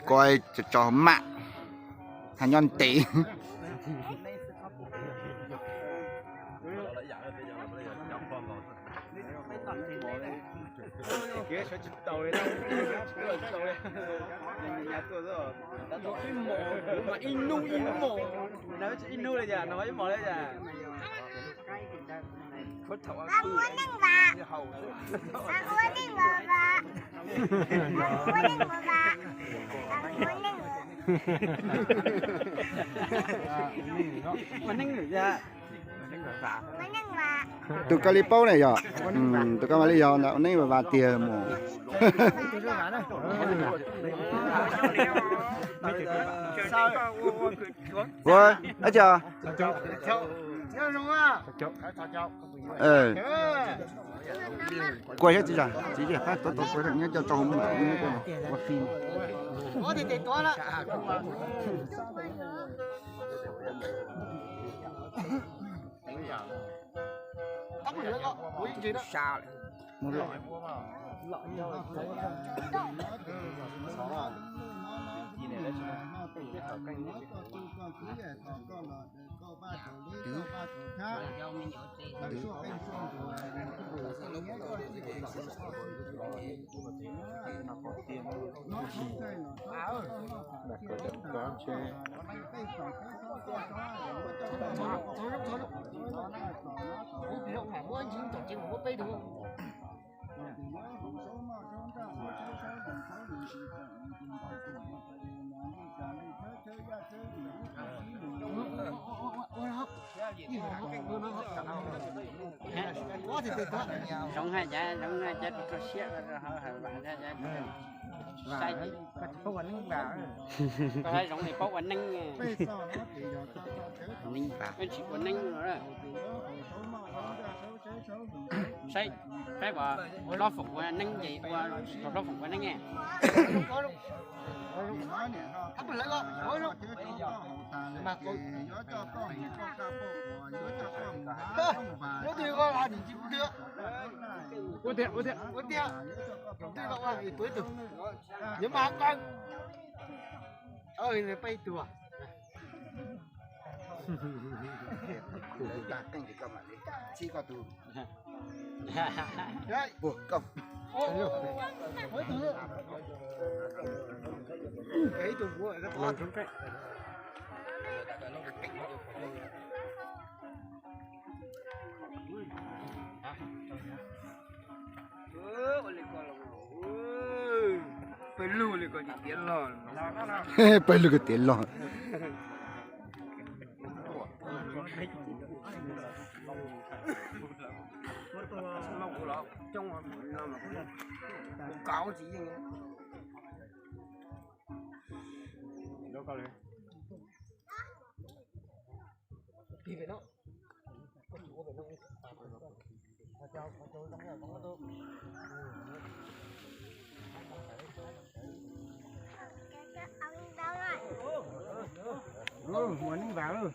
Koj tso tso mam, tha nyob ntev. Ib hnub ib hmos, ib hnub li cas no ib hmos li cas. Ua neej vam, ua neej vam, ua neej vam, ua neej. Ua neej vam. Tus koj li paub na yog, tus koj mam li yog ntawd ua neej vam vam tiag mus. Ua, ab tsi, kua thiab txiv, txiv pab tov tov kua nyob coj tso hauv mam ua fi. Zoov hais cas, zoov hais cas rau siab, saib, koj tsis paub ua neeb vas, koj hais zoov li paub ua neeb, neeb vas, tsis ua neeb no. Saib, saib uas hlob foom ua neeb ces ua, hlob foom ua neeb. Ua tiag, ua tiag. Ua tiag. Tus no mas hab koj. Peb ib tug. Lawv tag qeej ces koj mam li txhib koj tus. Puag koj. Pawg lug ko tiav log. Ua neeb vas lawm.